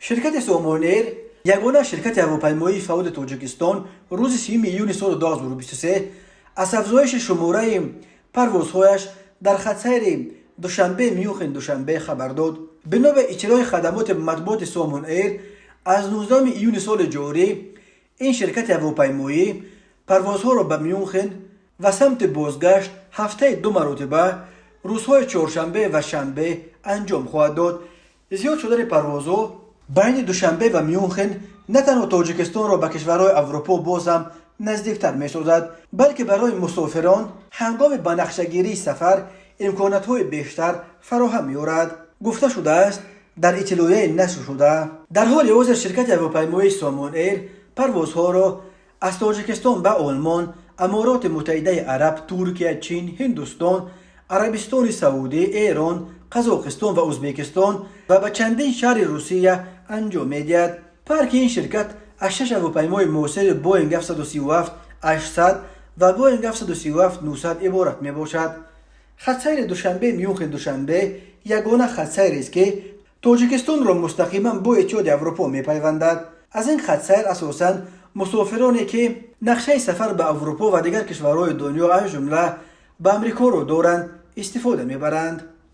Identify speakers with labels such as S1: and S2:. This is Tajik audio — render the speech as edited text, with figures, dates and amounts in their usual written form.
S1: Ширкати Сомон Эйр, ягона ширкати ҳавопаймоии фаъоли Тоҷикистон, рӯзи 30 июни соли 2023 аз афзоиши шумораи парвозҳояш дар хатсайри Душанбе Мюнхен Душанбе хабар дод. Бино ба иттилои хадамоти матбуоти Сомон Эйр, аз 19 июни соли ҷорӣ ин ширкати ҳавопаймоӣ парвозҳоро ба Мюнхен ва самти бозгашт ҳафтаи ду маротиба, рӯзҳои чоршанбе ва шанбе, анҷом хоҳад дод. Зиёд шудани парвозҳо байни Душанбе ва Мюнхен на танҳо Тоҷикистонро ба кишварҳои Аврупо боз ҳам наздиктар месозад, балки барои мусофирон ҳангоми ба нақшагирии сафар имкониятҳои бештар фароҳам меорад, гуфта шудааст дар иттилоияи нашршуда. Дар ҳоли ҳозир ширкати ҳавопаймоии Сомон Эйр парвозҳоро аз Тоҷикистон ба Олмон, Амороти Муттаҳидаи Араб, Туркия, Чин, Ҳиндустон, Арабистони Саудӣ, Эрон, Қазоқистон ва Ӯзбекистон ва ба чандин шаҳри Русия анҷом медиҳад. Парки ин ширкат аз шаш ҳавопаймои муосири Боинг 737 800 ва Боинг 737 900 иборат мебошад. Хатсайри Душанбе Мюнхен Душанбе ягона хатсайрест, ки Тоҷикистонро мустақиман бо Иттиҳоди Аврупо мепайвандад. Аз ин хатсайр асосан мусофироне, ки нақшаи сафар ба Аврупо ва дигар кишварҳои дунё, аз ҷумла ба Амрикоро доранд, истифода мебаранд.